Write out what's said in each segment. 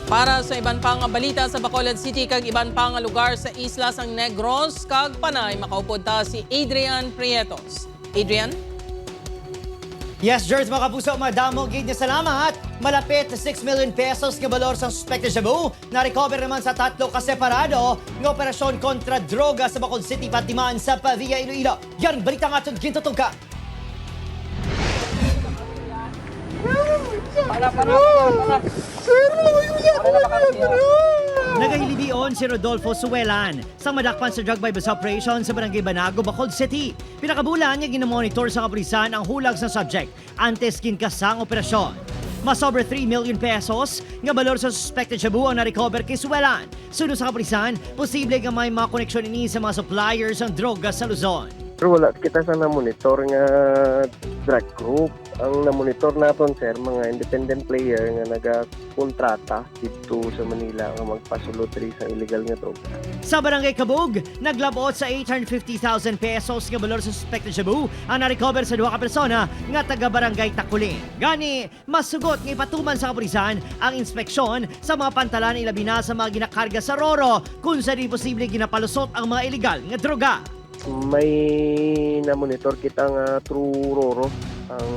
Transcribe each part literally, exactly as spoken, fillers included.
Para sa iban pa nga balita sa Bacolod City kag iban pa nga lugar sa isla sang Negros kag Panay, makaupod ta si Adrian Prietos. Adrian? Yes, George, mga kapuso, madamo gid nga salamat. Malapit six million pesos nga balor sang suspected shabu na-recover naman sa tatlo ka separado nga operasyon kontra droga sa Bacolod City, pati man sa Pavia, Iloilo. Yan, balita nga atong gintutungka. Nagahilibion si Rodolfo Suelan sa madakpan sa drug buy-bust operation sa Barangay Banago, Bacolod City. Pinakabulan nga ginamonitor sa kapulisan ang hulag sa subject antes ginkasa ang operasyon. Mas over three million pesos nga balor sa suspected shabu ang na-recover kay Suelan. Suno sa kapulisan, posible nga may mga koneksyon ini sa mga supplier sang droga sa Luzon. Pero wala kita sa namonitor nga drug group. Ang namonitor naton, sir, mga independent player nga nagakontrata didto sa Manila nga magpasulod diri sa illegal nga droga. Sa Barangay Kabug, naglabot sa eight hundred fifty thousand pesos nga balor sa suspected shabu ang na-recover sa duha ka persona nga taga Barangay Taculin. Gani, masugot nga ipatuman sa kapulisan ang inspeksyon sa mga pantalan, ilabi na sa mga ginakarga sa roro, kung sa diin posible ginapalusot ang mga illegal nga droga. May namonitor kita nga through roro ang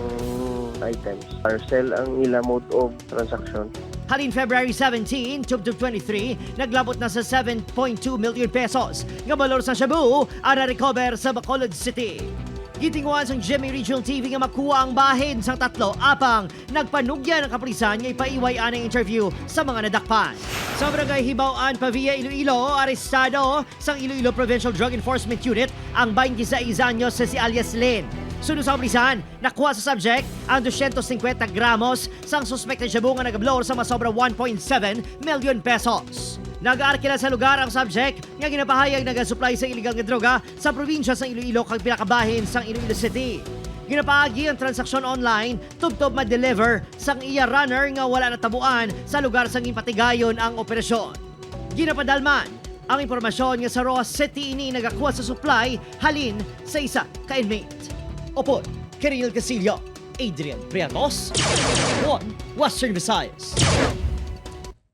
items. Parcel ang ila mode of transaction. Halin February seventeen, twenty twenty-three, naglabot na sa seven point two million pesos nga balor sa shabu ang na-recover sa Bacolod City. Gitinguhan sang G M A Regional T V nga makuha ang bahin sang tatlo, apang nagpanugyan ang kapulisan nga ipaiway anang interview sa mga nadakpan. Sa Barangay Hibaw-an, Pavia, Iloilo, arestado sang Iloilo Provincial Drug Enforcement Unit ang twenty-six anyos nga si alias Lin. Suno sa kapulisan, nakuha sa subject ang dosyentos singkwenta gramos sang suspected shabu nga nagabalor sa masobra one point seven million pesos. Nag-arkila sa lugar ang subject nga ginapahayag nagasupply sa illegal nga droga sa probinsya sang Iloilo kag pila ka bahin sang Iloilo City. Ginapaagi ang transaksyon online tubtob ma-deliver sang iya runner nga wala natabuan sa lugar sang ginpatigayon ang operasyon. Ginapadalman ang impormasyon nga sa Roxas City ini nagakuha sa supply halin sa isa ka inmate. Upod kay Reniel Castillo, Adrian Priagos, One Western Visayas.